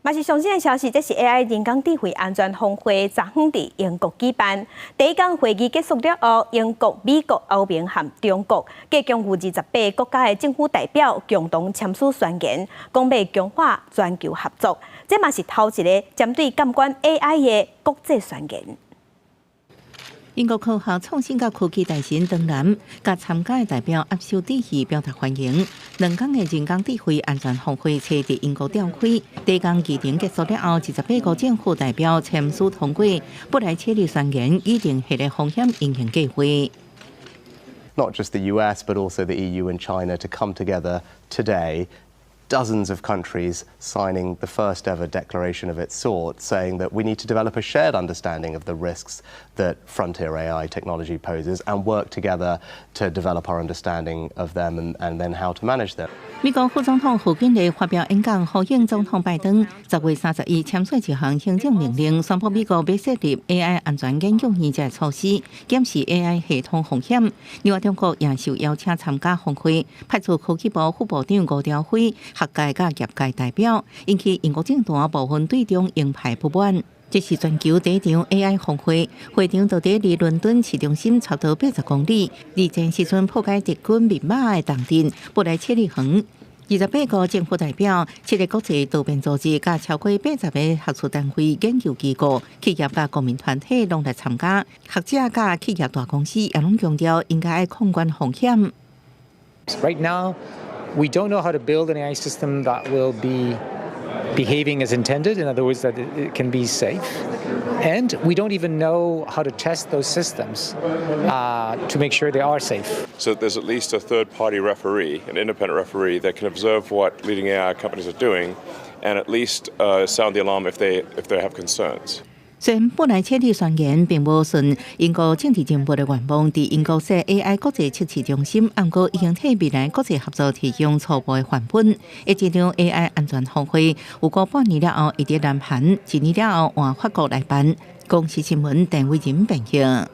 嘛是上新的消息，這是 AI 人工智慧安全峰會昨昏佇英國舉辦。第一工會議結束了後，英國、美國、歐盟和中國，計共有28個國家的政府代表共同簽署宣言，講欲強化全球合作。這嘛是頭一个針對監管 AI 的國際宣言。英國科學創新佮科技大臣唐南，佮參加的代表握手致意，表達歡迎。兩工的人工智慧安全峰會佇英國召開，第一工議程結束了後，28個政府代表簽署通過布萊切利宣言，擬定彼个風險因應計劃。 Not just the US, but also the EU and China to come together today. Dozens of countries signing the first ever declaration of its sort, saying that we need to develop a shared understanding of the risks that frontier AI technology poses and work together to develop our understanding of them and then how to manage them. 美國副總統賀錦麗發表演講，呼應總統拜登10月31簽署一項行政命令，宣布美國欲設立 AI 安全研究院這措施，檢視 AI 系統風險。另外，中國也受邀請參加峰會，派出科技部副部長吳釗燴、學界佮業界代表，引起英國政壇部分對中鷹派不滿。這是全球第一場 AI 峰會，會場就佇離倫敦市中心差不多80公里。二戰時陣破解德軍密碼的重鎮布萊切利園。28個政府代表、七个國際多邊組織，佮超過80個學術單位、研究機構、企業佮公民團體攏來參加。學者佮企業大公司也攏強調應該愛控管風險。 Right now, we don't know how to build an AI system that will be behaving as intended, in other words, that it can be safe. And we don't even know how to test those systems to make sure they are safe. So there's at least a third party referee, an independent referee, that can observe what leading AI companies are doing and at least sound the alarm if they have concerns. 雖然布萊切利宣言並無順英國政治人物的願望，佇英國設 AI 國際測試中心，毋過已經替未來國際合作提供初步的範本。這場 AI 安全峰會，有過半年了後，會佇南韓，一年了後換法國來辦。公視新聞鄧偉仁編譯。